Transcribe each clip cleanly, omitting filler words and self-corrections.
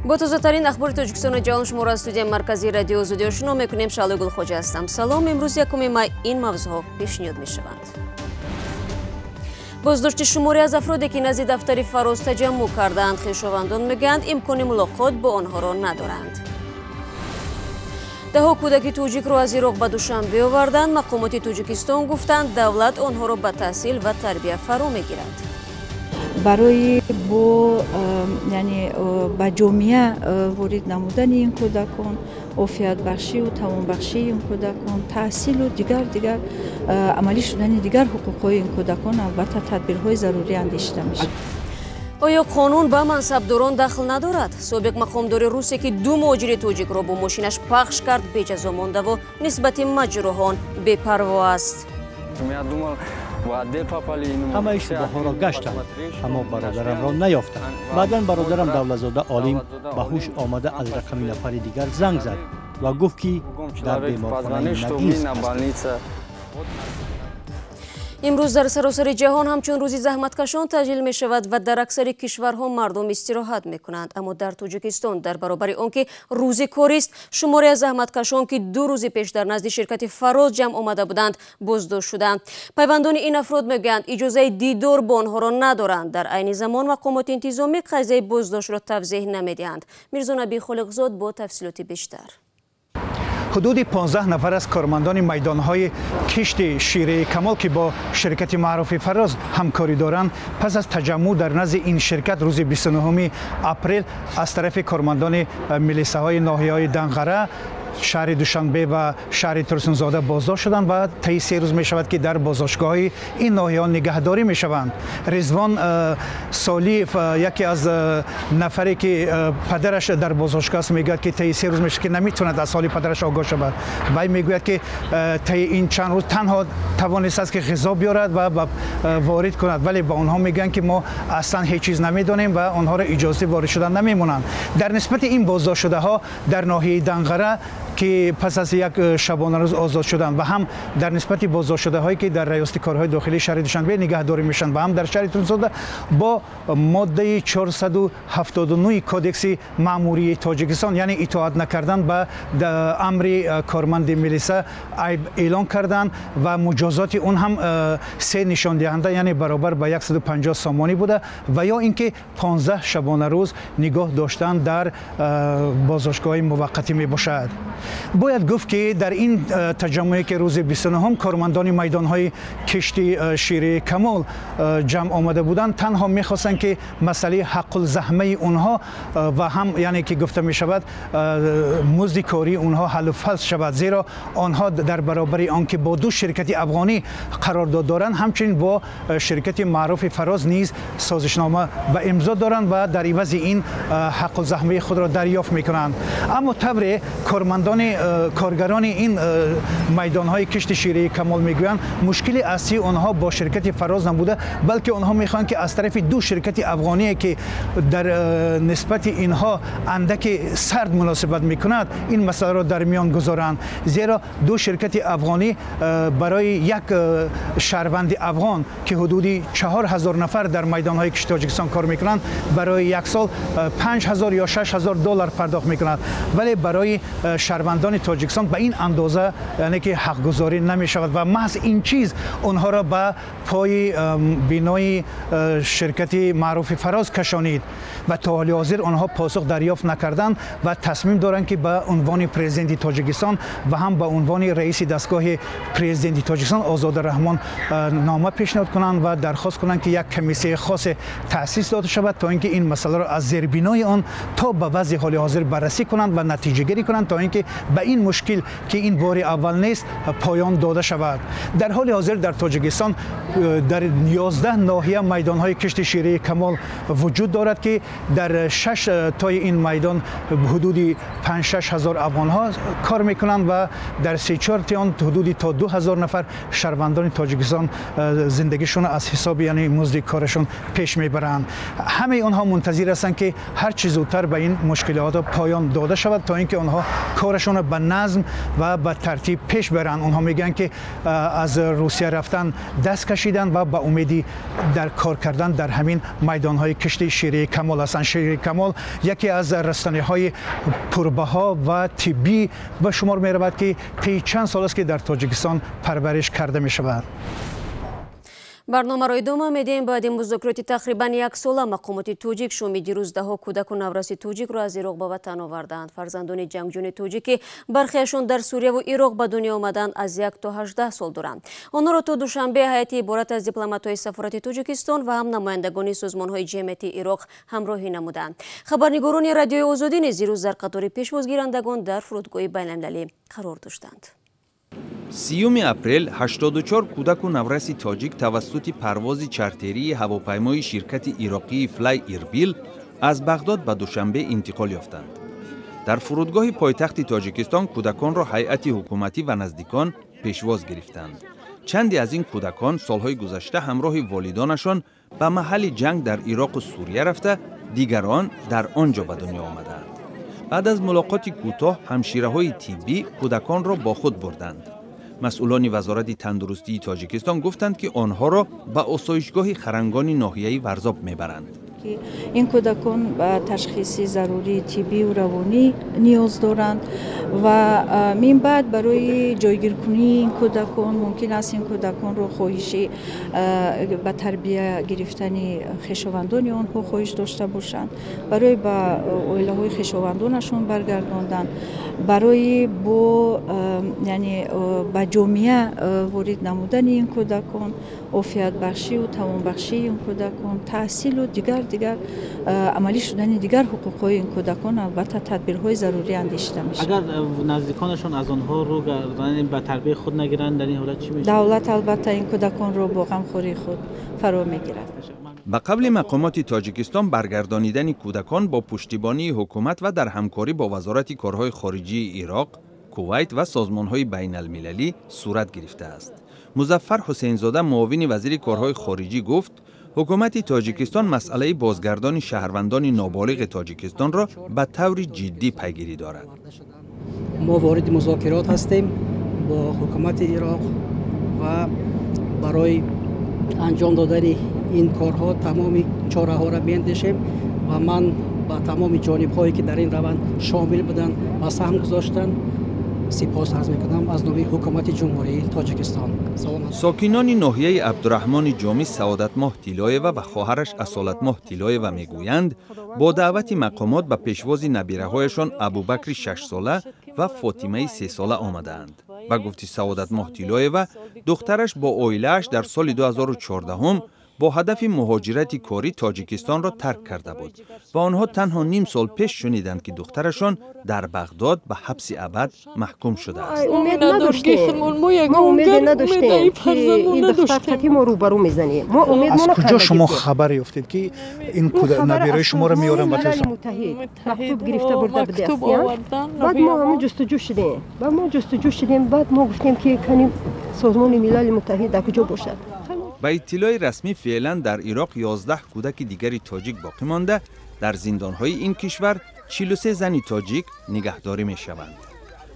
Бо тозатарин ахбори Тоҷикистону ҷаҳон шуморо аз студияи марказии радио Озодӣ ошно мекунем. Шаълои Гулхоҷа ҳастам. Салом. Имрӯз 1 май ин мавзӯъҳо пешниҳод мешаванд. Боздошти шуморе аз афроде, ки назди дафтари Фароз таҷаммӯъ кардаанд, хешовандон мегӯянд, имкони мулоқот бо онҳоро надоранд. Даҳҳо кӯдаки тоҷикро аз Ироқ ба Душанбе оварданд. Мақомоти Тоҷикистон гуфтанд, давлат онҳоро ба таҳсил ва тарбия фаро мегирад. Барои бо яъне ба ҷомеа ворид намудани ин кӯдакон, офиятбахшию тавонбахшии ин кӯдакон, таҳсилу дигар амалӣ шудани дигар ҳуқуқҳои ин кӯдакон, албатта, тадбирҳои зарурӣ андешида мешавад. Оё қонун ба мансабдорон дахл надорад? Собиқ мақомдори русе, ки ду муҳоҷири тоҷикро бо мошинаш пахш кард, беҷазо мондаву нисбати маҷрӯҳон бепарво аст. Ҳамаи шӯъбаҳоро гаштам, аммо бародарамро наёфтам. Баъдан бародарам Давлатзода Олим ба ҳуш омада, аз рақами нафари дигар занг зад ва гуфт, ки дар беморхонаи Нагиз. Имрӯз дар саросари ҷаҳон ҳамчун рӯзи заҳматкашон таҷлил мешавад ва дар аксари кишварҳо мардум истироҳат мекунанд. Аммо дар Тоҷикистон, дар баробари он ки рӯзи корист, шуморе аз заҳматкашон, ки 2 рӯзи пеш дар назди ширкати Фароз ҷамъ омада буданд, боздошт шуданд. Пайвандони ин афрод мегӯянд, иҷозаи дидор бо онҳоро надоранд. Дар айни замон мақомоти интизомӣ қазияи боздоштро тавзеҳ намедиҳанд. Мирзонаби Холиқзод бо тафсилоти бештар. Ҳудуди 15 нафар аз кормандони майдонҳои кишти шираи Камол, ки бо ширкати маъруфи Фароз ҳамкорӣ доранд, пас аз таҷаммӯъ дар назди ин ширкат рӯзи 29 апрел аз тарафи кормандони милисаҳои ноҳияҳои Данғара, шаҳри Душанбе ва шаҳри Турсунзода боздошт шуданд ва таи 3 рӯз мешавад, ки дар боздоштгоҳҳои ин ноҳияҳо нигаҳдорӣ мешаванд. Ризвон Солиев, яке аз нафаре, ки падараш дар боздоштгоҳ аст, мегӯяд, ки таи 3 рӯз мешавад, ки наметавонад аз ҳоли падараш огоҳ шавад. Вай мегӯяд, ки таи ин чанд рӯз танҳо тавонистааст, ки ғизо биёрад ва ворид кунад, вале ба онҳо мегӯянд, ки мо аслан ҳеҷ чиз намедонем ва онҳоро иҷозати ворид шудан намемонанд. Дар нисбати ин боздоштшудаҳо дар ноҳияи Данғара, ки пас аз як шабонарӯз озод шуданд, ва ҳам дар нисбати боздоштшудаҳое, ки дар раёсати корҳои дохилии шаҳри Душанбе нигаҳдорӣ мешаванд, ва ҳам дар шаҳри Турсунзода, бо моддаи 479 Кодекси маъмурии Тоҷикистон, яъне итоат накардан ба амри корманди милиса, айб эълон карданд ва муҷозоти он ҳам се нишондиҳанда, яъне баробар ба 150 сомонӣ буда ва ё ин ки 15 шабонарӯз нигоҳ доштан дар боздоштгоҳҳои муваққатӣ мебошад. Бояд гуфт, ки дар ин таҷаммӯе, ки рӯзи 29 кормандони майдонҳои кишти шираи Камол ҷамъ омада буданд, танҳо мехостанд, ки масъалаи ҳаққулзаҳмаи онҳо ва ҳам, яъне ки гуфта мешавад, музди кории онҳо ҳаллу фасл шавад, зеро онҳо дар баробари он ки бо ду ширкати афғонӣ қарордод доранд, ҳамчунин бо ширкати маъруфи Фароз низ созишнома ба имзо доранд ва дар ивази ин ҳаққулзаҳмаи худро дарёфт мекунанд. Аммо тавре кормандони коргарони ин майдонҳои кишти шираи Камол мегӯянд, мушкили асосии онҳо бо ширкати Фароз набуда, балки онҳо мехоҳанд, ки аз тарафи ду ширкати афғоние, ки дар нисбати инҳо андаки сард муносибат мекунад, ин масъаларо дар миён гузоранд, зеро ду ширкати афғонӣ барои як шаҳрванди афғон, ки ҳудуди 4000 нафар дар майдонҳои кишти Тоҷикистон кор мекунанд, барои як сол 5000 ё 6000 доллар пардохт мекунад, вале барои шаҳрвандони Тоҷикистон ба ин андоза, яъне ки ҳақгузорӣ намешавад ва маҳз ин чиз онҳоро ба пои бинои ширкати маъруфи Фароз кашонид ва то ҳоли ҳозир онҳо посух дарёфт накарданд ва тасмим доранд, ки ба унвони Президенти Тоҷикистон ва ҳам ба унвони раиси дастгоҳи Президенти Тоҷикистон Озода Раҳмон нома пешниҳод кунанд ва дархост кунанд, ки як комиссияи хосе таъсис дода шавад, то ин ки ин масъаларо аз зербинои он то ба вазъи ҳоли ҳозир баррасӣ кунанд ва натиҷагирӣ кунанд, то ин ки ба ин мушкил, ки ин бори аввал нест, поён дода шавад. Дар ҳоли ҳозир дар Тоҷикистон дар 11 ноҳия майдонҳои кишти шираи Камол вуҷуд дорад, ки дар шаш тои ин майдон ҳудуди 5-6 ҳазор афғонҳо кор мекунанд ва дар се-чор тои он ҳудуди то 2000 нафар шаҳрвандони Тоҷикистон зиндагишонро аз ҳисоби, яъне музди корашон, пеш мебаранд. Ҳамаи онҳо мунтазир ҳастанд, ки ҳар чӣ зудтар ба ин мушкилот поён дода шавад, то ин ки онҳо корашон корашонро ба назм ва ба тартиб пеш баранд. Онҳо мегӯянд, ки аз Русия рафтан даст кашиданд ва ба умеди дар кор кардан дар ҳамин майдонҳои кишти шираи камол ҳастанд. Шираи камол яке аз растаниҳои пурбаҳо ва тиббӣ ба шумор меравад, ки тӯли чанд сол аст, ки дар Тоҷикистон парвариш карда мешавад. Барномаро идома медиҳем. Баъди музокироти тақрибан яксола мақомоти тоҷик шоми дирӯз даҳҳо кӯдаку навраси тоҷикро аз Ироқ ба ватан овардаанд. Фарзандони ҷангҷӯни тоҷик, ки бархеашон дар Сурияву Ироқ ба дунё омаданд, аз 1 то 18 сол доранд. Онҳоро то Душанбе ҳайати иборат аз дипломатҳои сафорати Тоҷикистон ва ҳам намояндагони созмонҳои ҷамъиятии Ироқ ҳамроҳӣ намуданд. Хабарнигорони Радиои Озодӣ низ дирӯз дар қатори пешвозгирандагон дар фурудгоҳи байналмилалӣ қарор доштанд. 30-уми апрел 84 кӯдаку навраси тоҷик тавассути парвози чартерии ҳавопаймои ширкати ироқии Флай Ирбил аз Бағдод ба Душанбе интиқол ёфтанд. Дар фурудгоҳи пойтахти Тоҷикистон кӯдаконро ҳайати ҳукуматӣ ва наздикон пешвоз гирифтанд. Чанде аз ин кӯдакон солҳои гузашта ҳамроҳи волидонашон ба маҳалли ҷанг дар Ироқу Сурия рафта, дигарон дар он ҷо ба дунё омадаанд. Баъд аз мулоқоти кӯтоҳ ҳамшираҳои тиббӣ кӯдаконро бо худ бурданд. Масъулони Вазорати тандурустии Тоҷикистон гуфтанд, ки онҳоро ба осоишгоҳи Харангони ноҳияи Варзоб мебаранд. Ки ин кӯдакон ба ташхиси зарурии тиббию равонӣ ниёз доранд ва мин баъд барои ҷойгиркунии ин кӯдакон мумкин аст ин кӯдаконро хоҳиши ба тарбия гирифтани хешовандони онҳо хоҳиш дошта бошанд, барои ба оилаҳои хешовандонашон баргардондан, барои бо яъне ба ҷомеа ворид намудани ин кӯдакон, офиятбахшию тавонбахшии ин кӯдакон, таҳсилу дигар дигар, амалӣ шудани дигар ҳуқуқҳои ин кӯдакон албатта тадбирҳои зарурӣ андешида мешавад. Агар наздиконашон аз онҳо рӯ гардонанд, ба тарбияи худ нагиранд, дар ин ҳолат чӣ мешавад? Давлат албатта ин кӯдаконро бо ғамхории худ фаро мегирад. Ба қавли мақомоти Тоҷикистон, баргардонидани кӯдакон бо пуштибонии ҳукумат ва дар ҳамкорӣ бо Вазорати корҳои хориҷии Ироқ, Кувайт ва созмонҳои байналмилалӣ сурат гирифтааст. Музаффар Ҳусейнзода, муовини вазири корҳои хориҷӣ, гуфт, ҳукумати Тоҷикистон масъалаи бозгардони шаҳрвандони ноболиғи Тоҷикистонро ба таври ҷиддӣ пайгирӣ дорад. Мо вориди музокирот ҳастем бо ҳукумати Ироқ ва барои анҷом додани ин корҳо тамоми чораҳоро меандешем ва ман ба тамоми ҷонибҳое, ки дар ин раванд шомил буданд ва саҳм гузоштанд, сипос арз мекунам аз номи ҳукумати Ҷумҳурии Тоҷикистон. Сокинони ноҳияи Абдураҳмони Ҷомӣ, Саодатмоҳ Тиллоева ва хоҳараш Асолатмоҳ Тиллоева мегӯянд, бо даъвати мақомот ба пешвози набираҳояшон Абубакри шашсола ва Фотимаи сесола омадаанд. Ба гуфти Саодатмоҳ Тиллоева, духтараш бо оилааш дар соли 2014 бо ҳадафи муҳоҷирати корӣ Тоҷикистонро тарк карда буд ва онҳо танҳо ним сол пеш шуниданд, ки духтарашон дар Бағдод ба ҳабси абад маҳкум шудааст. Умед надоштем, мо умеде надоштем, ки ин духтар қати мо рӯбарӯ мезанем. Мо умед Аз куҷо шумо хабар ёфтед, ки ин набираи шуморо меоранд ба Тоҷикистон? Мактуб гирифта бурда будааст. Баъд мо ҳамон ҷустуҷӯ шудем, баъд мо ҷустуҷӯ шудем, баъд мо гуфтем, ки кани Созмони Милали Муттаҳид дар куҷо бошад. Ба иттилои расмӣ, феълан дар Ироқ 11 кӯдаки дигари тоҷик боқӣ монда, дар зиндонҳои ин кишвар 43 зани тоҷик нигаҳдорӣ мешаванд.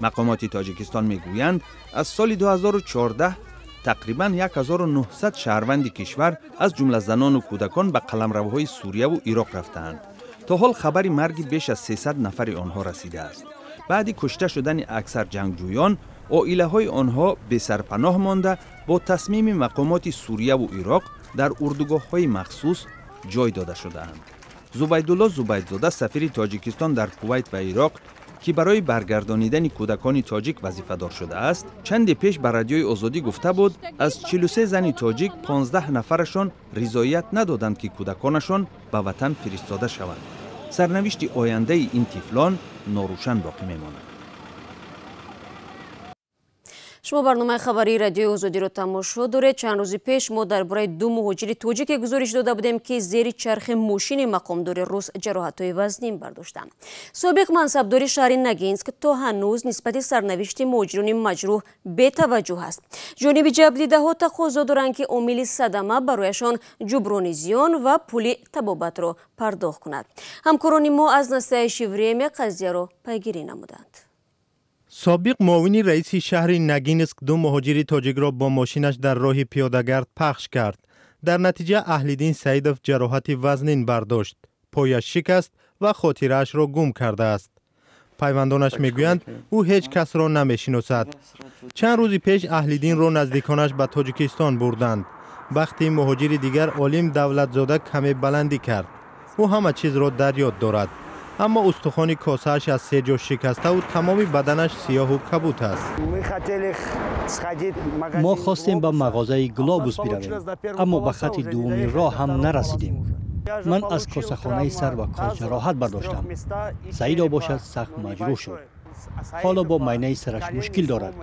Мақомоти Тоҷикистон мегӯянд, аз соли 2014 тақрибан 1900 шаҳрванди кишвар, аз ҷумла занону кӯдакон, ба қаламравҳои Сурияву Ироқ рафтаанд. То ҳол хабари марги беш аз 300 нафари онҳо расидааст. Баъди кушта шудани аксар ҷангҷӯён, оилаҳои онҳо бесарпаноҳ монда, бо тасмими мақомоти Сурияву Ироқ дар урдугоҳҳои махсус ҷой дода шудаанд. Зубайдулло Зубайдзода, сафири Тоҷикистон дар Кувайт ва Ироқ, ки барои баргардонидани кӯдакони тоҷик вазифадор шудааст, чанде пеш ба Радиои Озодӣ гуфта буд, аз 43 зани тоҷик 15 нафарашон ризоят надоданд, ки кӯдаконашон ба ватан фиристода шаванд. Сарнавишти ояндаи ин тифлон норӯшан боқӣ мемонад. Шумо барномаи хабарии Радиои Озодиро тамошо доред. Чанд рӯзи пеш мо дар бораи ду муҳоҷири тоҷике гузориш дода будем, ки зери чархи мошини мақомдори рус ҷароҳатҳои вазнин бардоштанд. Собиқ мансабдори шаҳри Ногинск то ҳанӯз нисбати сарнавишти муҳоҷирони маҷрӯҳ бетаваҷҷӯҳ аст. Ҷониби ҷабрдидаҳо тақозо доранд, ки омили садама барояшон ҷуброни зиён ва пули табобатро пардохт кунад. Ҳамкорони мо аз «Настоящее время» қазияро пайгирӣ намуданд. Собиқ муовини раиси шаҳри Нагинск ду муҳоҷири тоҷикро бо мошинаш дар роҳи пиёдагард пахш кард. Дар натиҷа Аҳлиддин Саидов ҷароҳати вазнин бардошт, пояш шикаст ва хотираашро гум кардааст. Пайвандонаш мегӯянд, ӯ ҳеҷ касро намешиносад. Чанд рӯзи пеш Аҳлиддинро наздиконаш ба Тоҷикистон бурданд. Бахти муҳоҷири дигар Олим Давлатзода каме баландӣ кард. Ӯ ҳама чизро дар ёд дорад, аммо устухони косааш аз се ҷо шикаставу тамоми баданаш сиёҳу кабут аст. Мо хостем ба мағозаи Глобус биравем, аммо ба хати дуввуми роҳ ҳам нарасидем. Ман аз косахонаи сар ва кос ҷароҳат бардоштам. Саидов бошад, сахт маҷрӯҳ шуд. Ҳоло бо майнаи сараш мушкил дорад.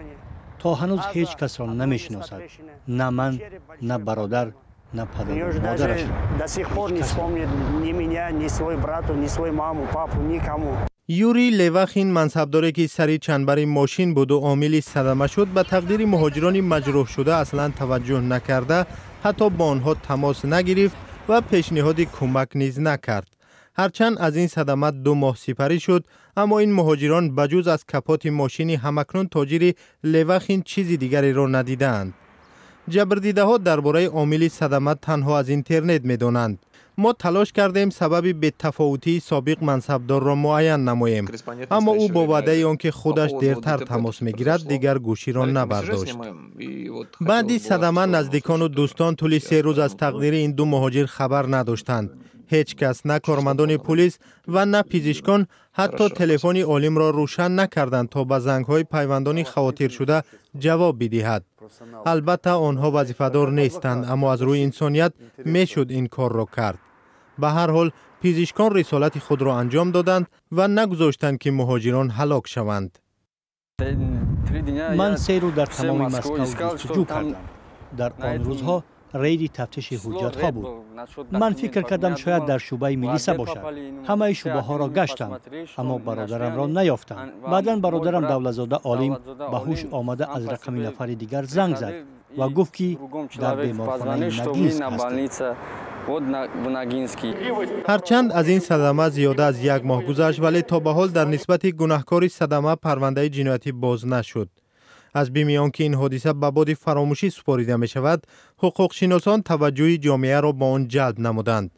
То ҳанӯз ҳеҷ касро намешиносад, на ман, на бародар, на падару модарашро. До сих пор не вспомнит ни меня, ни свой брату, ни свой маму, папу, никому. Юрий Левахин, мансабдоре ки сари чанбари мошин буду омили садама шуд, ба тақдири муҳоҷирони маҷрӯҳшуда аслан таваҷҷӯҳ накарда, ҳатто бо онҳо тамос нагирифт ва пешниҳоди кӯмак низ накард. Ҳарчанд аз ин садама 2 моҳ сипарӣ шуд, аммо ин муҳоҷирон ба ҷуз аз капоти мошини ҳамакнун тоҷири Левахин чизи дигареро надидаанд. Ҷабрдидаҳо дар бораи омили садама танҳо аз интернет медонанд. Мо талош кардем сабаби бетафовутии собиқ мансабдорро муайян намоем, аммо ӯ бо ваъдаи он ки худаш дертар тамос мегирад, дигар гӯширо набардошт. Баъди садама наздикону дӯстон тӯли 3 рӯз аз тақдири ин ду муҳоҷир хабар надоштанд. Ҳеҷ кас, на кормандони пулис ва на пизишкон, ҳатто телефони Олимро рӯшан накарданд, то ба зангҳои пайвандони хавотиршуда ҷавоб бидиҳад. Албатта, онҳо вазифадор нестанд, аммо аз рӯи инсоният мешуд ин корро кард. Ба ҳар ҳол, пизишкон рисолати худро анҷом доданд ва нагузоштанд, ки муҳоҷирон ҳалок шаванд. Ман 3 рӯз дар тамоми Москав ҷустуҷӯ кардам. Дар он рӯзҳо рейди тафтиши ҳуҷҷатҳо буд. Ман фикр кардам, шояд дар шӯъбаи милиса бошад. Ҳамаи шӯъбаҳоро гаштам, аммо бародарамро наёфтам. Баъдан бародарам Давлатзода Олим ба ҳуш омада, аз рақами нафари дигар занг зад ва гуфт, ки дар беморхонаи Нагинск ҳастем. Ҳарчанд аз ин садама зиёда аз як моҳ гузашт, вале то ба ҳол дар нисбати гунаҳкори садама парвандаи ҷиноятӣ боз нашуд. Аз бими он ки ин ҳодиса ба боди фаромӯшӣ супорида мешавад, ҳуқуқшиносон таваҷҷӯҳи ҷомеаро ба он ҷалб намуданд.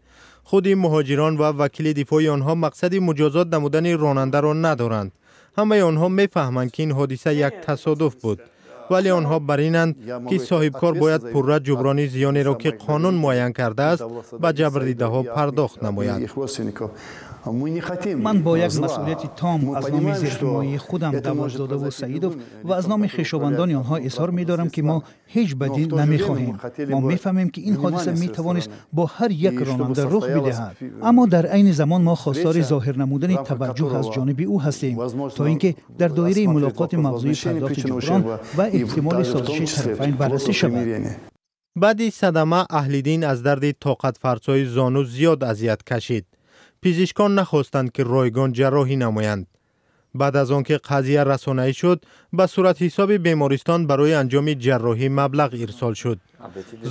Худи муҳоҷирон ва вакили дифои онҳо мақсади муҷозот намудани ронандаро надоранд. Ҳамаи онҳо мефаҳманд, ки ин ҳодиса як тасодуф буд, вале онҳо бар инанд, ки соҳибкор бояд пурра ҷуброни зиёнеро, ки қонун муайян кардааст, ба ҷабрдидаҳо пардохт намояд. Ман бо як масъулияти том аз номи зерҳимояи худам Давлатзодаву Саидов ва аз номи хешовандони онҳо изҳор медорам, ки мо ҳеҷ бадӣ намехоҳем. Мо мефаҳмем, ки ин ҳодиса метавонист бо ҳар як ронанда рух бидиҳад, аммо дар айни замон мо хостори зоҳир намудани таваҷҷӯҳ аз ҷониби ӯ ҳастем, то ин ки дар доираи мулоқоти мавзӯи пардохти ҷуброн ва эҳтимоли созиши тарафайн баррасӣ шавад. Баъди садама Аҳлиддин аз дарди тоқатфарсои зону зиёд азият кашид. Пизишкон нахостанд, ки ройгон ҷарроҳӣ намоянд. Баъд аз он ки қазия расонаӣ шуд, ба суратҳисоби бемористон барои анҷоми ҷарроҳӣ маблағ ирсол шуд.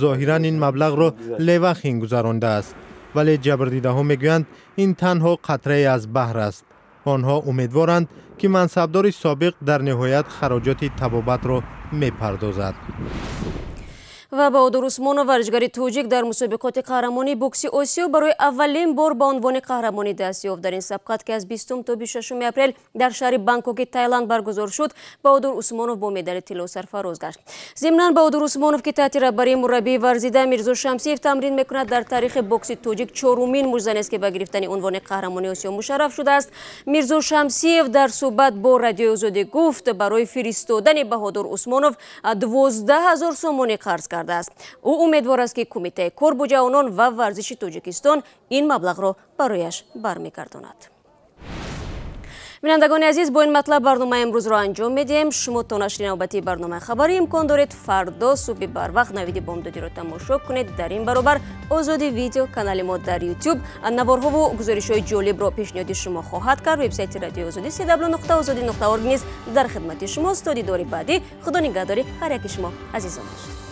Зоҳиран, ин маблағро Левахин гузарондааст, вале ҷабрдидаҳо мегӯянд, ин танҳо қатрае аз баҳр аст. Онҳо умедворанд, ки мансабдори собиқ дар ниҳоят хароҷоти табобатро мепардозад. Ва Баҳодур Усмонов, варзишгари тоҷик, дар мусобиқоти қаҳрамонии бокси Осиё барои аввалин бор ба унвони қаҳрамонӣ даст ёфт. Дар ин сабқат, ки аз 20 то 26 апрел дар шаҳри Бангкоки Таиланд баргузор шуд, Баҳодур Усмонов бо медали тилло сарфароз гашт. Зимнан, Баҳодур Усмонов, ки таҳти раҳбарии мураббии варзида Мирзо Шамсиев тамрин мекунад, дар таърихи бокси тоҷик чорумин муштзанест, ки ба гирифтани унвони қаҳрамони Осиё мушарраф шудааст. Мирзо Шамсиев дар суҳбат бо Радиои Озодӣ гуфт, барои фиристодани Баҳодур Усмонов 12 000 сомонӣ қарз кардааст. Ӯ умедвор аст, ки Кумитаи кор бо ҷавонон ва варзиши Тоҷикистон ин маблағро барояш бармегардонад. Бинандагони азиз, бо ин матлаб барномаи имрӯзро анҷом медиҳем. Шумо то нашри навбатии барномаи хабарӣ имкон доред фардо субҳи барвақт Навиди бомдодиро тамошо кунед. Дар ин баробар Озоди Видео, канали мо дар Ютуб, наворҳову гузоришҳои ҷолибро пешниҳоди шумо хоҳад кард. Вебсайти Радиои Озодӣ cw.ozodi.org низ дар хидмати шумост. То дидори баъдӣ, Худо нигаҳдори ҳар яки шумо азизон бошад.